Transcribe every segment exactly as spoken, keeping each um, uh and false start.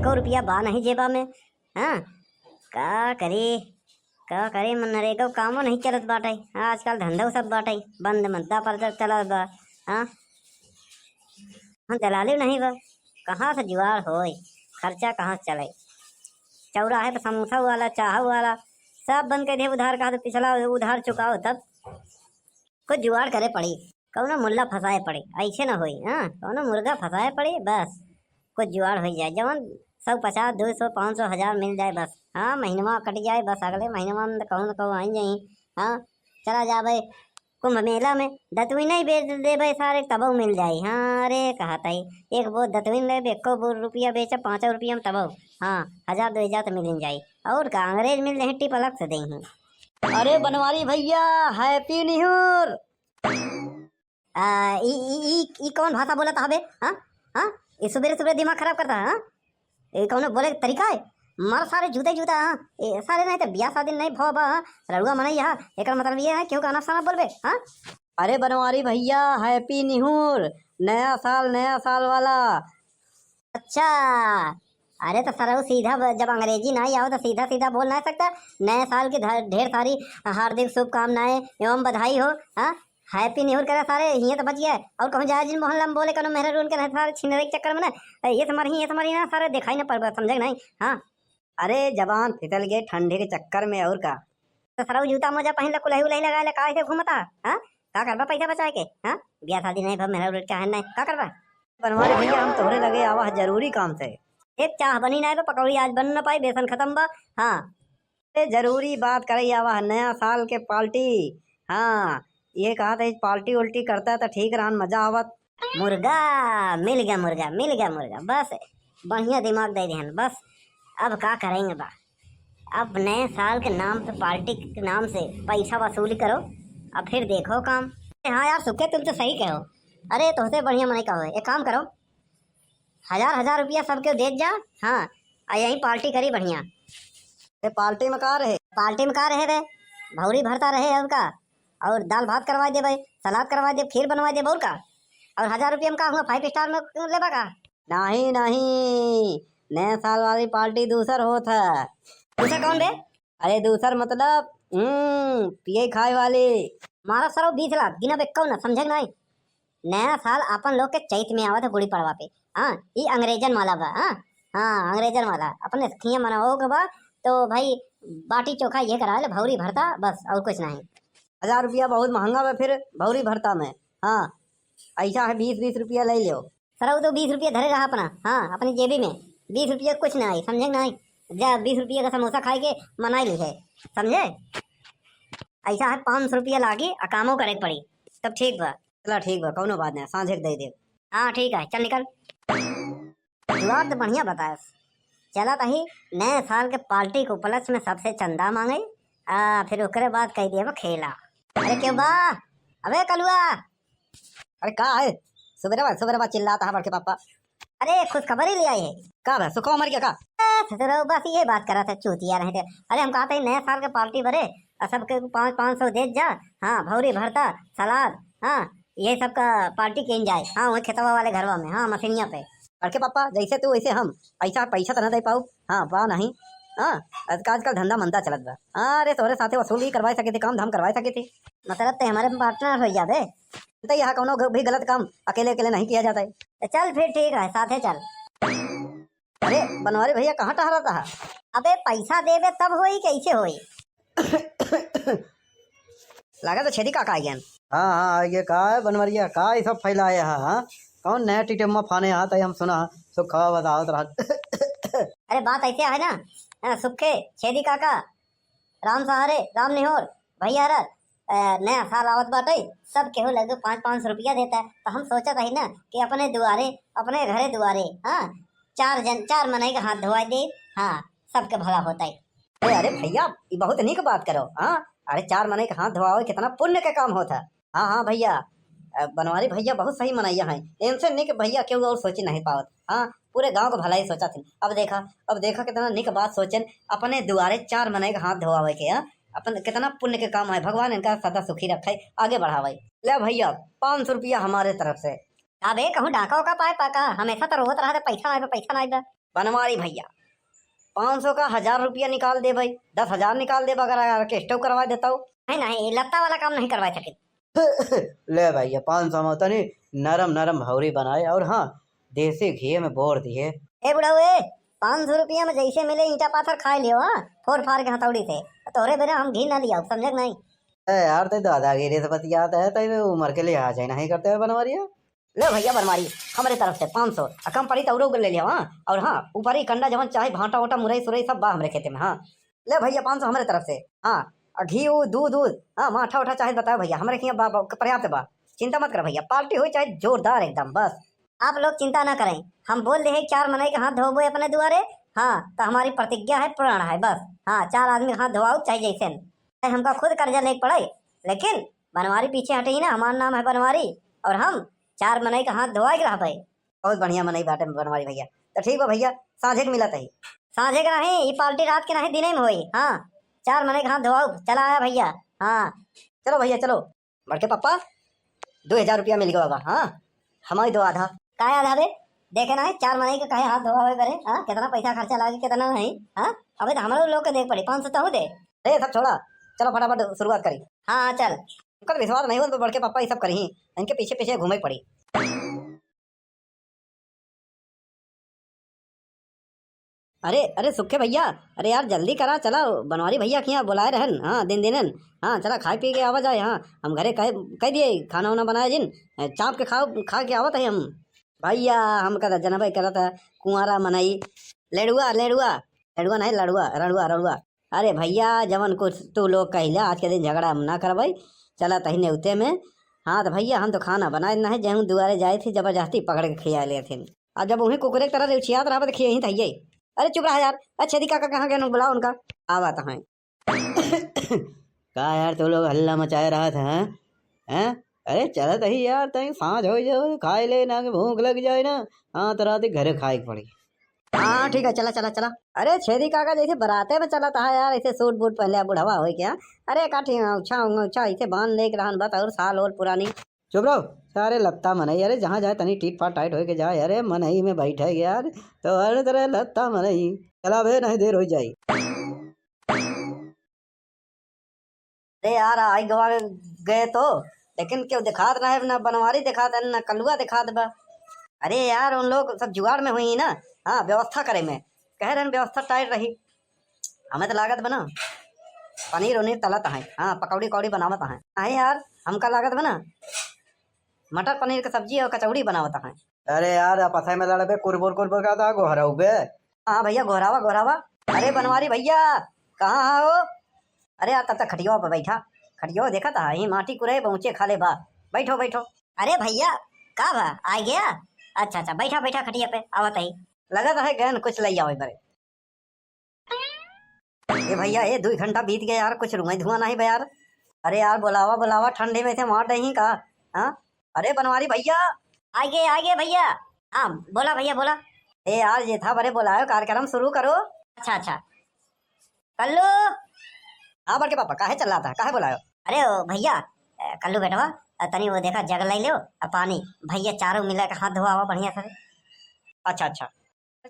एको रुपया बा नहीं जेबा में। हाँ, का करी, का करी, मनरेगा कामो नहीं चलत बाटे। आजकल धंधो सब बाटे बंद, मंदा पर चलत बा। हाँ, हम दलाली नहीं बा, कहाँ से जुगाड़ होई, खर्चा कहाँ से चले? चौराहे पे समोसा वाला, चाह वाला, सब बंद कर दे। उधार कहा तो पिछला उधार चुकाओ, तब कुछ जुगाड़ करे पड़ी, कौनो मुल्ला फंसाए पड़ी, ऐसे ना होई। हाँ, कौनो मुर्गा फंसाए पड़ी, बस कुछ जुगाड़ हो जाए। जवन सौ पचास, दो सौ, पाँच सौ, हजार मिल जाए बस। हाँ, महीनवा कट जाए बस, अगले महीनवा में तो कहूँ न कहूँ आई जाई। हाँ, चला जाबे कुंभ मेला में, दतुई नहीं बेच देबे सारे, तबो मिल जाई। हाँ, अरे कहत है, एक बोझ दतुई लेबे, एको बोझ रुपया बेचे, पाँचों रुपया में तबो, हाँ, हजार दो हजार तो मिल जाई। और का, अंग्रेज मिल जाए, टिप अलग से देही। अरे बनवारी भैया, Happy New Year। आ, ई, ई, ई, ई कौन भाषा बोलत हबे? हाँ? हाँ? ई सुबेरे सुबेरे दिमाग खराब करता है, हाँ? ई कौनो बोले के तरीका है? मार सारे जूते जूता, हाँ? ए, सारे नहीं तो बियाह शादी नहीं भवा बा, हाँ? रड़ुआ मनई, हाँ? एकर मतलब ये है, केहू का अनाप शनाप बोलबे, हाँ? अरे बनवारी भैया, Happy New Year, नया साल, नया साल वाला। अच्छा, अरे तो सरऊ सीधा ब-, जब अंग्रेजी ना आओ तो सीधा सीधा बोल ना सकता। नए साल की ध-, ढेर सारी हार्दिक शुभकामनाएं एवं बधाई हो। हाँ, Happy New Year करे सारे, हिये तो बच गया। और कहूँ जाए जिन मोहल्ला में बोले, कोनो मेहरा उनके नहीं सारे छिनरे के चक्कर में ना, ये समर ही, ये समर ही ना, सारे दिखाई ना पड़बा, समझे कि नहीं? हाँ, अरे जबान फिसल गए ठंडी के चक्कर में, और का। तो सरऊ जूता मोजा पहन ले, कुलही उलही लगा ले, का ऐसे घूमता? हाँ, का करबा पैसा बचाए के? हाँ, बियाह शादी नहीं भा, मेहरा उलट के है नहीं, का करबा? बनवारी भैया, हम तोहरे लगे आवा है जरूरी काम से। एक चाह बनी ना बा, पकौड़ी आज बन न पाई, बेसन खत्म बा। हाँ, ए, जरूरी बात करे आवा है, नया साल के पार्टी। हाँ, ये कहा था, पार्टी उल्टी करता तो ठीक रहन, मजा आवत। मुर्गा मिल गया, मुर्गा मिल गया, मुर्गा, बस बढ़िया दिमाग दे दिहन। बस अब का करेंगे बा, अब नए साल के नाम पे, पार्टी के नाम से पैसा वसूली करो, अब फिर देखो काम। हाँ यार सुखे, तुम तो सही कहो। अरे तोहसे बढ़िया मनई का हो, एक काम करो, हजार हजार रुपया सबके देत जा। हाँ, आ यहीं पार्टी करी बढ़िया। ए, पार्टी में का रहे? पार्टी में का रहे रे? भौरी भरता रहे और का, और दाल भात करवा देबे, सलाद करवा देबे, खीर बनवा देबे और का। और हजार रुपया में का हुआ, five star में लेबा का? नहीं, नहीं, नए साल वाली पार्टी दूसर होत है। दूसर कौन बे? अरे दूसर मतलब, हम्म, पिए खाए वाली। मारा सरऊ बीस लाख, गिनब एक्को ना, समझे कि नहीं? नया साल अपन लोग के चैत में आवत है गुड़ी पड़वा पे। हाँ, ई अंग्रेजन वाला बा। हाँ, हाँ, अंग्रेजन वाला। अपने खिया मनाओ के बा, तो भाई बाटी चोखा ये करा ले, भौरी भरता, बस और कुछ नहीं। हजार रुपया बहुत महंगा बा फिर भौरी भरता में। हाँ, ऐसा है, बीस बीस रुपया ले लियो। सरऊ तो बीस रुपया धरे रहा अपना, हाँ, अपनी जेबी में। बीस रुपया कुछ ना आई, समझे कि नहीं? जा बीस रुपया का समोसा खाए के मनाई ली है, समझे? ऐसा है, पाँच सौ रुपया लागी, आ कामो करे के पड़ी, तब ठीक बा। चला ठीक बा, कौनो बात नहीं, सांझे के दे देब। हाँ ठीक है, चल निकल। जुआर तो बढ़िया बतायस। चला तही नए साल के पार्टी के उपलक्ष्य में सबसे चंदा मांगे, आ फिर ओकरे बाद कह देब खेला। अरे केहू बा? अबे कलुआ, अरे का है? सुबेरे बा, सुबेरे बा चिल्लाता है बड़के पापा। अरे खुशखबरी ले आई है। का बा? सुखवा मर गया का? ए, ससुरो, बस ये बात करा था, चूतिया रहे थे। अरे हम कहा था नया साल के पार्टी बरे, और सबके पाँच पाँच सौ दे जा। हाँ, भौरी भरता, सलाद, हाँ, ये सब का पार्टी किन जाए। हाँ, वही खेतवा वाले घरवा में, हाँ, मसीनिया पे। बड़के पापा, जैसे तू वैसे हम, पैसा, पैसा तो ना दे पाऊ। हाँ, बा नहीं। हाँ, आज-, आजकल धंधा मंदा चलत बा। हाँ, अरे तोहरे साथे वसूली करवाए सके थे, काम धाम करवाए सके थे। मतलब ते हमारे पार्टनर हो जाबे। तो यहाँ कौनो ग-, भी गलत काम अकेले अकेले नहीं किया जाता है। तो चल फिर ठीक है, साथे चल। अरे बनवारी भैया, कहाँ टहरत है? अबे पैसा देबे तब होई, कैसे होई? लगा तो छेदी काका आ गया। हाँ, हाँ, आ गया। का है बनवरिया, का ये सब फैलाए है, हाँ? कौन नया टीटेम्मा फाने हाथ है, हम सुना, सुखवा बतावत रहा। अरे बात ऐसे है ना, हाँ, सुखे, छेदी काका, राम सहारे, राम निहोर, भैया रथ, अ, नया साल आवत बाटे, सब केहू लगे पाँच पाँच सौ रुपया देता है, तो हम सोचत रही ना कि अपने दुआरे, अपने घरे दुआरे, हाँ, चार जन, चार मनई का हाथ धोवाई दे, हाँ, सबके भला होता है। अरे, अरे भैया, ये बहुत नीक बात करो, हाँ, अरे चार मनई का हाथ धोवावे कितना पुण्य के काम होता है। हाँ, हाँ भैया, अ, बनवारी भैया बहुत सही मनैया हैं, इनसे नीक भैया केहू और सोची नहीं पावत। हाँ, पूरे गांव का भलाई सोचा थे। अब देखा, अब देखा कितना निक बात सोचन, अपने दुआरे चार मनई का हाथ धोआवे के, हाँ? अपन कितना पुण्य के काम है, भगवान इनका सदा सुखी रखे, आगे बढ़ावे। ले भैया, पाँच सौ रुपया हमारे तरफ से। अबे कहूँ डाका ओका पाए पाका, हमेशा तो रोत रहा था, पैसा नहीं बा, पैसा नहीं बा। बनवारी भइया, पाँच सौ का हजार रुपया निकाल देबइ, दस हजार निकाल देबइ, अगर orchestra करवा देतउ। नहीं, नहीं, लत्ता वाला काम नहीं करवा सके। ले भइया, पाँच सौ में तनी नरम नरम भौरी बनाए, और हाँ, देसी घी में बोर दिए। ए बुढ़ऊ, ए, पाँच सौ रुपया में जैसे मिले ईंटा पाथर खाए लियो, हाँ, फोर फार के हथौड़ी से। तोहरे बिना हम घी ना लियाउ, समझे कि नहीं? ए यार, ते दादागिरी से बतियात है, ते उम्र के लिहाज ही नहीं करते है बनवारिया। ले भइया बनवारी, हमरे तरफ से पाँच सौ, आ कम पड़ी तो औरो ले लिया, हाँ। और हाँ, ऊपरी कंडा जवन चाहे भाटा ओटा मुरई सुरई सब बा हमरे खेते में, हाँ। ले भइया पाँच सौ हमरे तरफ से, हाँ। आ घी ऊ, दूध ऊध, हाँ, माठा ओठा चाहे बताओ भइया, हमरे हियाँ बा, बा, पर्याप्त बा। चिंता मत कर भइया, पार्टी होई चाहे जोरदार एकदम, बस। आप लोग चिंता ना करें, हम बोल दे हैं चार मनई के हाथ धोबे अपने दुआरे, हाँ, तो हमारी प्रतिज्ञा है, प्रण है, बस। हाँ, चार आदमी के हाथ धोआउ चाहे जैसे, चाहे हमका खुद कर्जा लेके पड़े, लेकिन बनवारी पीछे हटे ही ना, हमार नाम है बनवारी, और हम चार मनई के हाथ धोआए के रहबे। बहुत बढ़िया मनई बाटे बनवारी भइया। तो ठीक बा भइया, साँझे के मिलत ही। साँझे के नहीं, ई पार्टी रात के नहीं, दिने में होई। हाँ, चार मनई के हाथ धोआउ, चला आया भइया। हाँ, चलो भइया, चलो। बड़के पप्पा, दो हजार रुपया मिल गवा बा। हाँ, हमारी दो आधा। काय आधा बे? देखे ना है, चार मनई के काहे हाथ धोआ होए बरे? हाँ, कितना पैसा खर्चा लागे, कितना नहीं? हाँ, अबे तो हमरो लोग के देख पड़ी, पाँच सौ तहू दे। अरे सब छोड़ा, चलो फटाफट शुरुआत करी। हाँ, हाँ, चल। उनका तो विश्वास नहीं हो तो बड़के पप्पा ये सब करी, इनके पीछे पीछे घूमे पड़ी। अरे, अरे सुखे भइया, अरे यार जल्दी करा, चला बनवारी भइया के यहाँ बुलाए रहन, हाँ, दिन दिनन, हाँ, चला खाए पी के आवा जाए, हाँ, हम घरे कह, कह दिए खाना वाना बनाए जिन, चाप के खाओ, खा के आवत है हम। भइया, हमका त जनबे करत है, कुंवारा मनई, लेड़ुआ, लेड़ुआ, लेड़ुआ नहीं, लड़ुआ, रड़ुआ, रड़ुआ। अरे भइया, जवन कुछ तू लोग कहिला, आज के दिन झगड़ा हम ना करबै, चला तही नेवते में। हाँ, तो भइया, हम तो खाना बनाए नहीं, जहूँ दुआरे जाए थे, जबरदस्ती पकड़ के खिया ले थे। अब जब उही कुकुरे की तरह रेउछियात रहबे, तो खिए ही थइये। अरे चुप रहा यार, अरे छेदी काका कहाँ गए, बुलाओ उनका, आवत हैं। का यार, तू लोग हल्ला मचाए रहा था, हैं? हैं? अरे चलत ही यार, तई साँझ हो जाओ, खाए ले ना, कि भूख लग जाए ना। हाँ, तो रात घरे खाए के पड़ी। हाँ, ठीक है, चला, चला, चला। अरे छेदी काका जैसे बराते में चलत है यार, ऐसे सूट बूट पहन ले, बुढ़वा होई क्या? अरे काठी उछा, उछा, ऐसे बांध लेके रहन बस, और साल ओल पुरानी। चुप रहो सारे लत्ता मनई, अरे जहाँ जाए तनी टीट फाट टाइट होके जाए, अरे मनई में बैठे यार, तो हर तरह लत्ता मनई। चला बे, नहीं देर हो जाई। अरे यार, आई गवा गए तो, लेकिन केहू देखात ना है, ना बनवारी देखात है, ना कलुआ देखात बा। अरे यार, उन लोग सब जुगाड़ में हुई ना, हाँ, व्यवस्था करे में कह रहे हैं, व्यवस्था टाइट रही। हमें तो लागत बा ना, पनीर उनीर तलत है, हाँ, पकौड़ी कौड़ी बनावत है। नहीं यार, हमका लागत बा ना, मटर पनीर के सब्जी और कचौड़ी बनावत है। अरे यार, आपस में लड़बे, कुरबुर कुरबुर का तो गोहराउबे। हाँ भइया, गोहरावा, गोहरावा। अरे बनवारी भइया, कहाँ हो? अरे यार, तब तक खटियावा पे बैठा। खटियावा देखत हा, यही माटी कुरे बहुचे खाले बा। बैठो, बैठो। अरे भइया, का बा? आ गया? अच्छा, अच्छा, बैठा, बैठा खटिया पे, आवत ही। लगत है गहन कुछ लइ आवे बरे। ए भइया, ए दुई घंटा बीत गया यार, कुछ रुआई धुआं नहीं बा यार। अरे यार, बोलावा, बोलावा, ठंडे में से मार दही का? हाँ? अरे बनवारी भइया। आगे, आगे भइया। हाँ, बोला भइया, बोला। ए यार, ये था बरे बोलायो, कार्यक्रम शुरू करो। अच्छा, अच्छा। कल्लू। हाँ बड़के पापा, काहे चिल्लात हा, काहे बोलायो? अरे ओ भइया, ए, कल्लू बेटवा, अ, तनी वो देखा जग लइ लेव, अ, पानी। भइया चारों मिला के हाथ धोआवा बढ़िया से। अच्छा, अच्छा।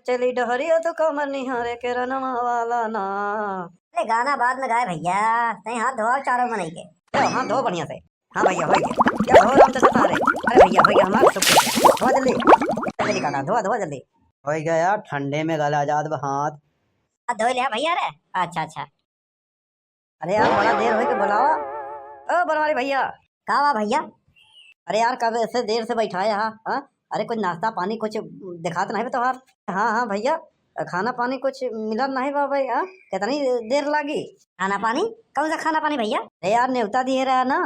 चली डहरिया तो कमर निहारे के रनवा वाला ना। अरे गाना बाद में गाए भइया, तई हाथ धोआओ चारों मनई के। लो, हाथ धो बढ़िया से। हाँ भइया, होइ गया। क्या हो राम चचा तारे? अरे भइया, होइ गया हमार सब कुछ। धोआ जल्दी। जल्दी काका, धोआ, धोआ जल्दी। होइ गया यार, ठंडे में गला जात बा हाथ। हाथ धोइ लिया भइया रे। अच्छा, अच्छा। अरे यार, बड़ा देर होइ के बोलावा। ओ बनवारी भइया। का बा भइया? अरे यार, कब ऐसे देर से बैठा है यहाँ, हाँ? अरे कुछ नाश्ता पानी कुछ देखात नहीं बा तोहार? हाँ, हाँ भइया, खाना पानी कुछ मिलत नहीं बा भाई, हाँ? कितनी देर लागी? खाना पानी? कौन सा खाना पानी भइया? अरे यार, नेवता दिए रहा ना।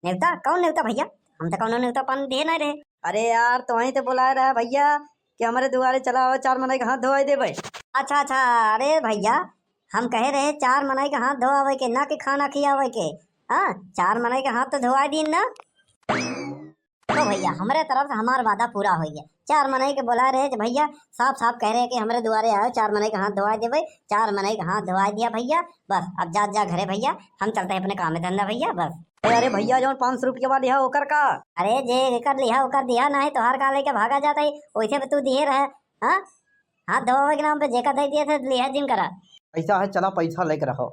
नेवता? कौन नेवता भइया? हम तो कौनो नेवता पानी दिए नहीं रहे। अरे यार, तो वहीं तो बुलाए रहा भइया कि हमरे दुआरे चला आओ, चार मनई के हाथ धोआई देबे। अच्छा, अच्छा, अरे भइया, हम कहे रहे चार मनई के हाथ धोआवे के, ना कि खाना खियावे के। हाँ, चार मनई के हाथ तो धोआई दीन ना। तो भइया, हमरे तरफ से हमार वादा पूरा होइ गया। चार मनई के बोला रहे कि भइया, साफ साफ कह रहे कि हमरे दुआरे आओ, चार मनई के हाथ धोआई देबे। चार मनई के हाथ धोआई दिया भइया। बस अब जात जा घरे भइया, हम चलते हैं अपने काम धंधा भइया। बस। ए, अरे भइया, जौन पाँच सौ रुपया बा लिहा, ओकर का? अरे जे एकर लिहा ओकर दिहा, नहीं तोहार का लेके भागा जात है, वैसे भी तू दिहे रहे। हाँ, हाथ धोवे के नाम पे जेका दे दिए थे, लिहा जिन करा। पैसा है, चला पैसा लेके रहो।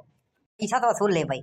पैसा तो वसूल ले भाई।